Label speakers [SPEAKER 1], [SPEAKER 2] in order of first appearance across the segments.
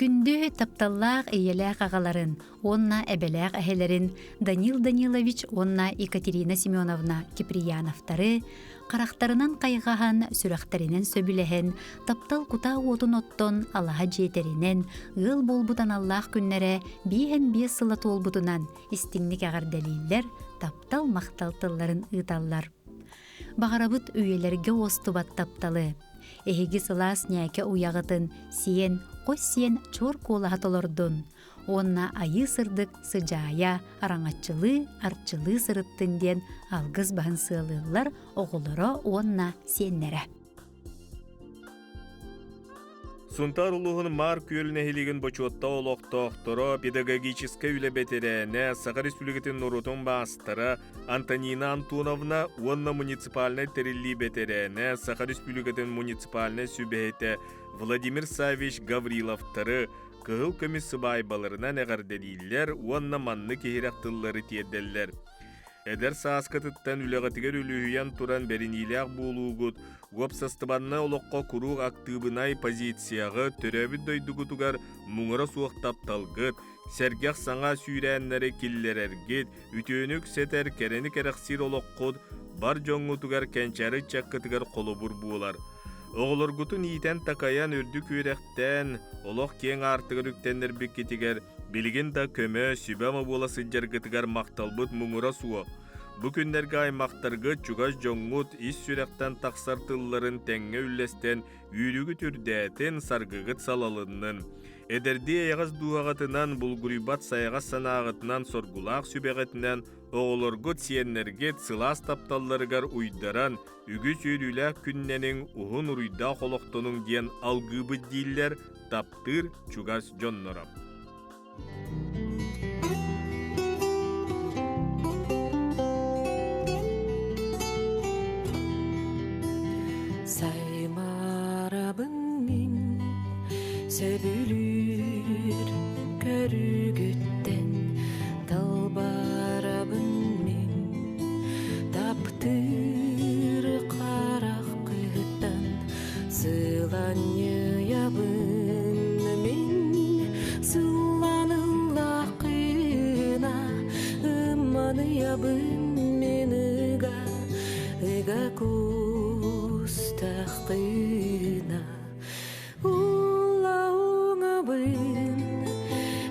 [SPEAKER 1] Күндү тапталлаах ийэлээх аҕаларын уонна эбэлээх эһэлэрин Данил Данилович уонна Екатерина Семеновна Киприяновтары харахтарынан хайҕаһан, сүрэхтэринэн сөбүлэһэн, таптал кутаа уотун оттон алаһа дьиэтэринэн ыал буолбут аналлаах күннэрэ биэһэн биэс сыла туолбутунан истиҥник эҕэрдэлииллэр, таптал махтал тылларын ыыталлар. Баҕарабыт үйэлэргэ уостубат тапталы. Эһиги сылаас ньээкэ уйаҕытын сиэн, хос сиэн чуор куолаһа толордун уонна айыы сырдык сыдьаайа араҥаччылыы, арчылыы сырыттын диэн алгыс баһын сыалыыллар оҕолоро уонна сиэннэрэ.
[SPEAKER 2] Сунтаар улууһун Маар Күөл нэһилиэгин бочуоттаах олохтоохторо, педагогическай үлэ бэтэрээнэ, Саха Республикатын норуотун маастара Антонина Антоновна уонна муниципальнай тэриллии бэтэрээнэ, Саха Республикатын муниципальнай сүбэһитэ Владимир Саввич Гавриловтары кыһыл көмүс сыбаайбаларынан эҕэрдэлииллэр уонна маннык иһирэх тыллары тиэрдэллэр. Эдэр сааскытыттан үлэҕитигэр үлүһүйэн туран бэриниилээх буолуугут, уопсастыбаннай олоххо куруук актыыбынай позицияҕыт, төрөөбүт дойдугутугар муҥура суох тапталгыт, сэргэх саҥа сүүрээннэри киллэрэргит, үтүөнү үксэтэр, кэрэни кэрэхсиир олоххут бар дьоҥҥутугар кэнчээри ыччаккытыгар холобур буолар. Оҕолоргутун иитэн-такайан үрдүк үөрэхтээн, олох киэҥ аартыгар үктэннэрбиккитигэр билигин да көмө, сүбэ-ама буола сылдьаргытыгар махталбыт муҥура суох. Бу күннэргэ аймахтаргыт, чугас дьоҥҥут ис сүрэхтэн тахсар тылларын тэҥҥэ үллэстэн үөрүүгүт үрдээтин, саргыгыт салалыннын. Эдэрдии эйэҕэс дууһаҕытынан, булгуруйбат сайаҕас санааҕытынан, соргулаах сүбэҕитинэн оҕолоргут, сиэннэргит сылаас тапталларыгар уйдаран, үгүс үөрүүлээх күннэниҥ, уһун уруйдаах олохтонуҥ диэн алгыыбыт дииллэр таптыыр чугас дьонноро.
[SPEAKER 3] Саймарабын мин сөбүлүүр көрүгүттэн талбарабын мин таптыыр хараххыттан Сыланньыйабын мин сылланыллаххына ымманыйабын мин ыга ыга кустаххына Улауҥабын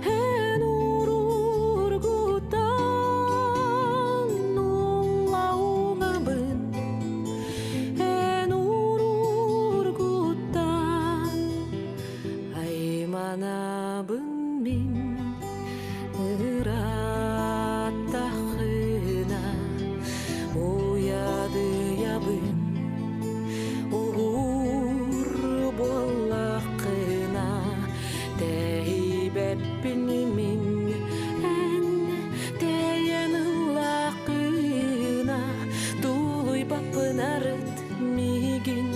[SPEAKER 3] эн уруургутан улауҥабын эн уруургутан айманабын мин ыраттаххына уйадыйабын Уһуур буоллаххына тэйбэппин мин эн тэйэн ыллаххына тулуйбаппын арыт миигин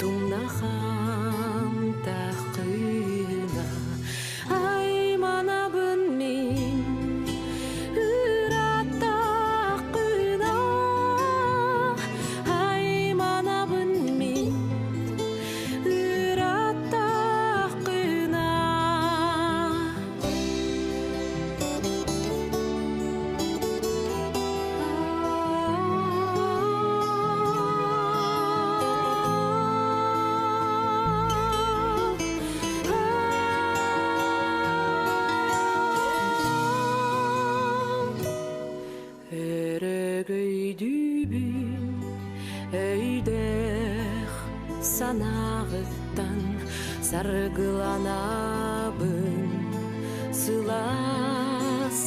[SPEAKER 3] тумнахан таххына Айманабын мин ыраттаххына Айманабын мин ыраттаххына. Өрөгөйдүүбүн өйдөөх санааҕыттан саргыланабын сылаас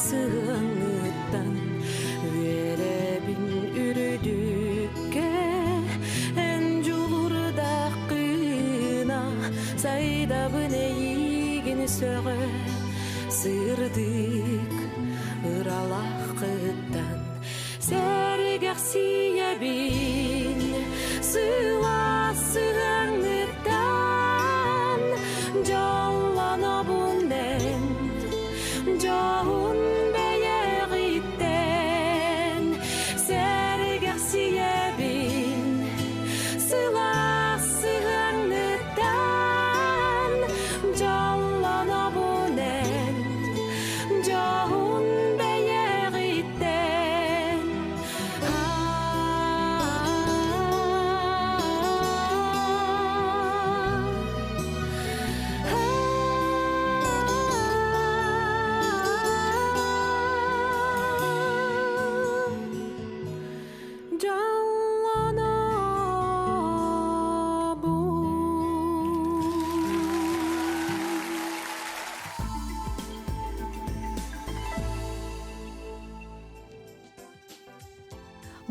[SPEAKER 3] сыһыаҥҥыттан үөрэбин үрдүккэ эн дьулурдаххына сайдабын эйиигин сөҕө сырдык ыралааххыттан сэргэхсийэбин сылаас сыһыаҥҥыттан дьоллонобун эн дьоһун бэйэҕиттэн сэргэхсийэбин сылаас сыһыаҥҥыттан дьоллонобун.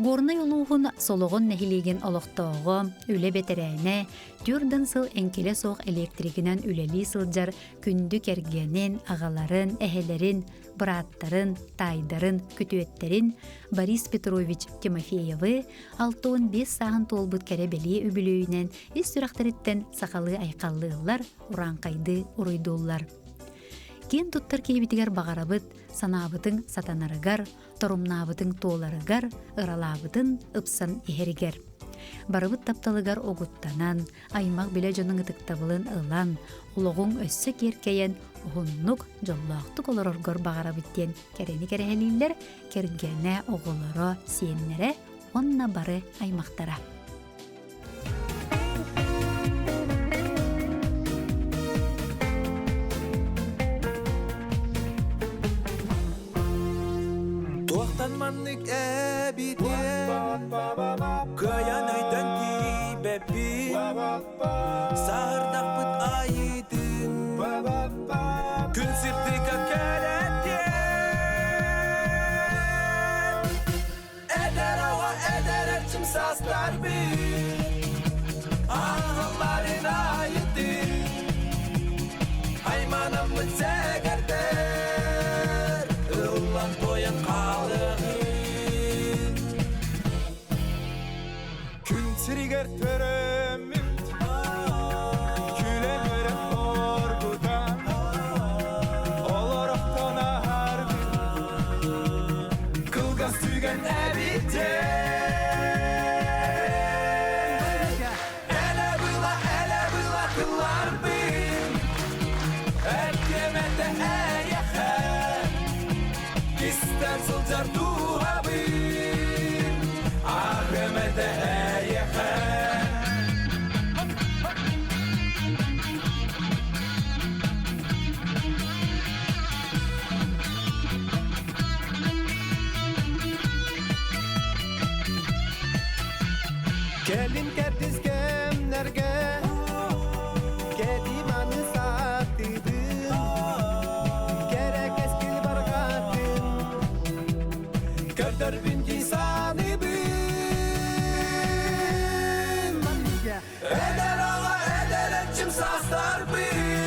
[SPEAKER 1] Горнай улууһун Солоҕон нэһилиэгин олохтооҕо, үлэ бэтэрээнэ, түөрдэн сыл эҥкилэ суох электригинэн үлэлии сылдьар күндү кэргэнин, аҕаларын, эһэлэрин, бырааттарын, таайдарын, күтүөттэрин Борис Петрович Тимофеевы 65 сааһын туолбут кэрэ бэлиэ үбүлүөйүнэн ис сүрэхтэриттэн сахалыы айхаллыыллар, урааҥхайдыы уруйдууллар. Киэн туттар киһибитигэр баҕарабыт, санаабытыҥ сатанарыгар, торумнаабытыҥ туоларыгар, ыралаабытын ыпсан иһэригэр. Барыбыт тапталыгар угуттанан, аймах билэ дьонуҥ ытыктабылын ылан, олоҕуҥ өссө киэркэйэн, уһуннук, дьоллоохтук олороргор баҕарабыт диэн кэрэни кэрэһэлииллэр кэргэнэ, оҕолоро, сиэннэрэ уонна бары аймахтара.
[SPEAKER 4] Туохтан маннык эбитиэн Кыайан өйтөн тиийбэппин Саһырдахпыт айытын Күн сирдика кэлэтиэн Эдэр оҕо эдэр эрчим саастарбыт Ааһалларын айытын Айманаммыт сэгэрдэр Ыллан туойан хаалыаҕын
[SPEAKER 5] Күн сиригэр төрөммүт Күлэн-үөрэн оргутан Олорохтон аһарбыт Кылгас түгэн эбитин
[SPEAKER 4] Элэ была, элэ была тылларбын Эркемете эйэхэ Кистэн сылдьар дууһабын Ааҕымете эйэхэ
[SPEAKER 5] Кэлин кэрдис кэмнэргэ Кэтим аны саатыыбын Кэрэ кэскил барҕатын
[SPEAKER 4] Көрдөрбүн дии саныыбын Эдэр аҕа эдэр эрчим саастарбын.